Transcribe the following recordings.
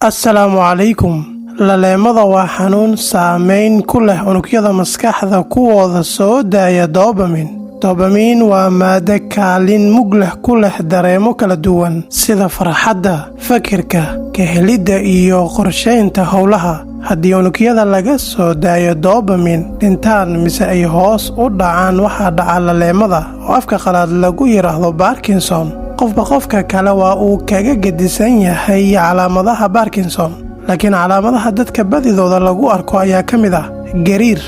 Assalaamu calaykum. Laleemada waa xanuun saameyn ku leh unugyada maskaxda kuwooda soo daaya dopamine. Dopamine waa maaddo kaalin mug leh ku leh dareemo kala duwan sida farxadda, fikirka, ka helidda iyo qorsheynta howlaha. Haddii unugyada laga soo daayo dopamine dhintaan mise ay hoos u dhacaan, waxaa dhaca laleemada oo afka qalaad lagu yiraahdo Parkinson. Qofba qofka kale waa uu kaga gedisan yahay calaamadaha Parkinson, laakiin calaamadaha dadka badidooda lagu arko ayaa ka mid ah gariir.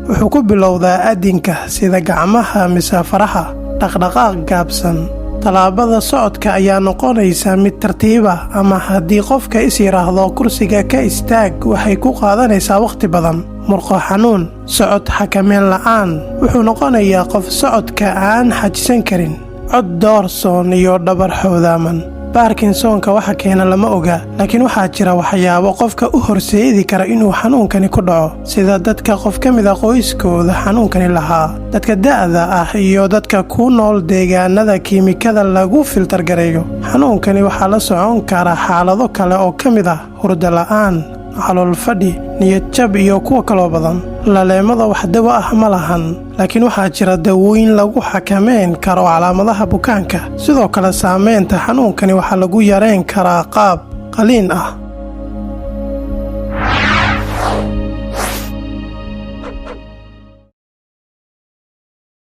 Wuxuu ku bilowdaa addinka sida gacmaha mise faraha, dhaqdhaqaaq gaabsan. Tallaabada socodka ayaa noqonaysa mid tartiiba, ama haddii qofka is yidhaahdo kursiga ka istaag, waxay ku qaadanaysaa wakhti badan. Murqo xanuun, socod xakameyn la'aan, wuxuu noqonayaa qof socodka aan xajisan karin, cod doorsoon iyo dhabar xoodaaman. Parkinsonka waxa keena lama oga, laakiin waxaa jira waxyaabo qofka u horseedi kara inuu xanuunkani ku dhaco, sida dadka qof ka mid a qoyskooda xanuunkani lahaa, dadka da'da ah iyo dadka ku nool deegaanada kiimikada lagu filtargareeyo. Xanuunkani waxaa la socon kara xaalado kale oo ka mid ah hurdo la'aan, calool fadhi, niyad jab iyo kuwa kaloo badan. Laleemada wax dawo ah ma lahan, laakiin waxaa jira dawooyin lagu xakameyn karo calaamadaha bukaanka. Sidoo kale, saameynta xanuunkani waxaa lagu yareyn karaa qaab qaliin ah.